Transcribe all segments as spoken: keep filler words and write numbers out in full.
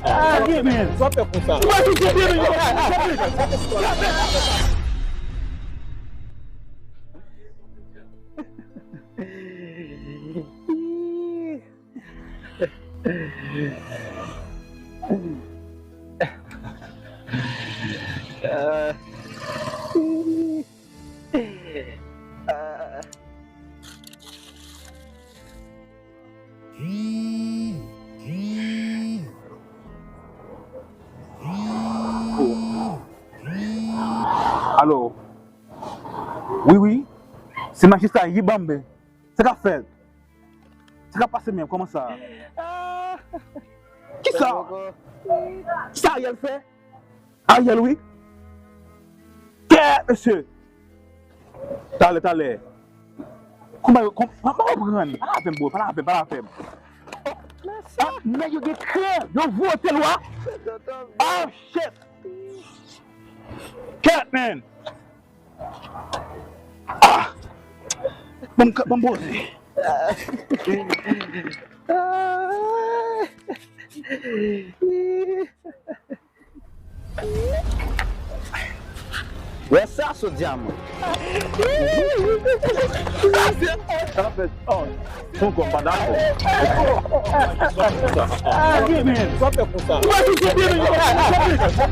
Ah, yeah, man. Sa fè konsa. Sa fè konsa. Alo. Wi, wi. Se majistra Yibambe. Sa k ap fèt? Sa k ap pase menm? Kòman sa? Kisa? Sa Ariel fè? Ariel, wi. Kèt, mesye. Talè, talè. Kòman yo, kòm, pa, pa konprann. Pale avè m, bro. Pale avè m, pale avè m. Ah, nèg yo gen kran. Yo voye lwa. Oh, shit. Kèt, man. Ah! Ban m ka, ban m poze. Wè sa, so dyaman. Sa fèt. Oh. Son kò m pa dakò. Ah, yeah, man. Sa fè konsa. Sa fè konsa. Sa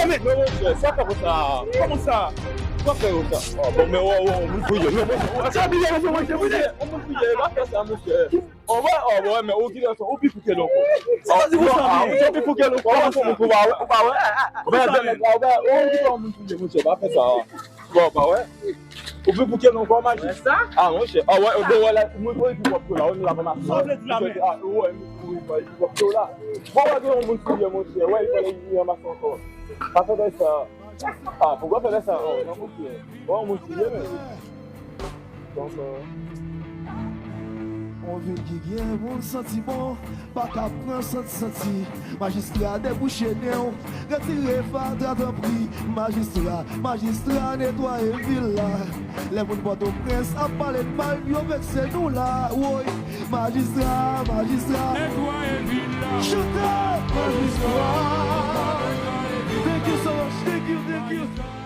fè konsa. Sa fè konsa. Kòman sa? Sa fè konsa. Oh, bon, men, oh, oh, moun fouye. Sa fè konsa, monchè. Ou wè, oh, wè, men ou ki lè son, ou pi fou ke lòt. Ou pi fou ke lòt. Ou wè, ou pa wè, ou pa wè. Men, men, ou wè, ou ki lè moun fouye, monchè, pa fè sa. Bon, pa wè. Ou pi bouke non, kòman majis? Ah, monchè. Ah, wè, ou wè la, mwen, mwen, pi pwòp ke la, wè, nou la, mwen, sa vle di la, men. Ah, wè, nou, nou, nou, pi pwòp ke la. Bon, wè, gen yon moun ki vye, monchè. Wè, li fè li ranmase ankò. Pa fè sa. Ah, poukwa fè sa? Oh, non, monchè. Oh, monchè, men. Donk, euh, on vil ki gen moun santi bon. Pa ka pran santi santi. Majistra debouche nen w, retire fatra tanpri. Majistra, majistra netwaye vil la. Lè moun Pòtoprens ap pale n mal, yo vekse nou la. Woy, majistra, majistra. Netwaye vil la. Chante! Majistra. Thank you so much, thank you, thank you.